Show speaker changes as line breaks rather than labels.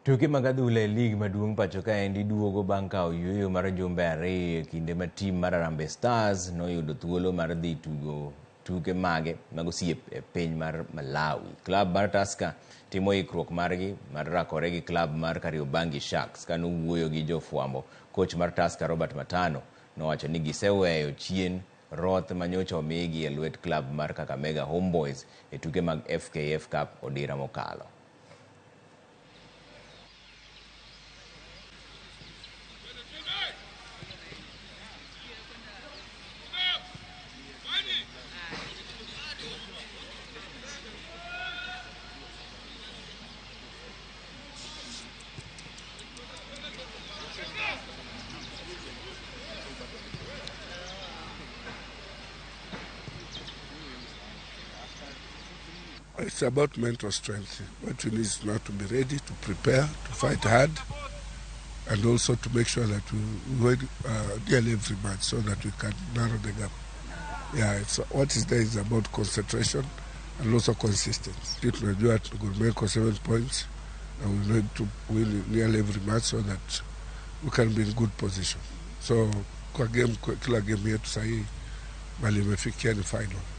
Tuke mag adhula e lig maduong' pacho kaendi duogo bang' kawo yueyo mar jumbe ariyo e kinde ma tim mar Harambee Stars noyudo thuolo mar dhi tugo tuke mage mag osiep e piny mar Malawi. Klab mar Tusker timo ikruok margi mar rakore gi klab mar Kariobangi Sharks. Kane owuoyo gi jofwambo, koch mar Tusker Robert Matano nowacho ni giseweyo chien roth manyocha omigi e lwet klab mar Kakamega Homeboyz e tuke mag FKF Cup odira mokalo.
It's about mental strength. What we need is now to be ready, to prepare, to fight hard, and also to make sure that we win nearly every match so that we can narrow the gap. Yeah, it's, what is there is about concentration and also consistency. Tunajua Gor Mahia 7 points and we need to win nearly every match so that we can be in good position. So kwa game, kwa kila game yetu sahii mahali imefikia ni final.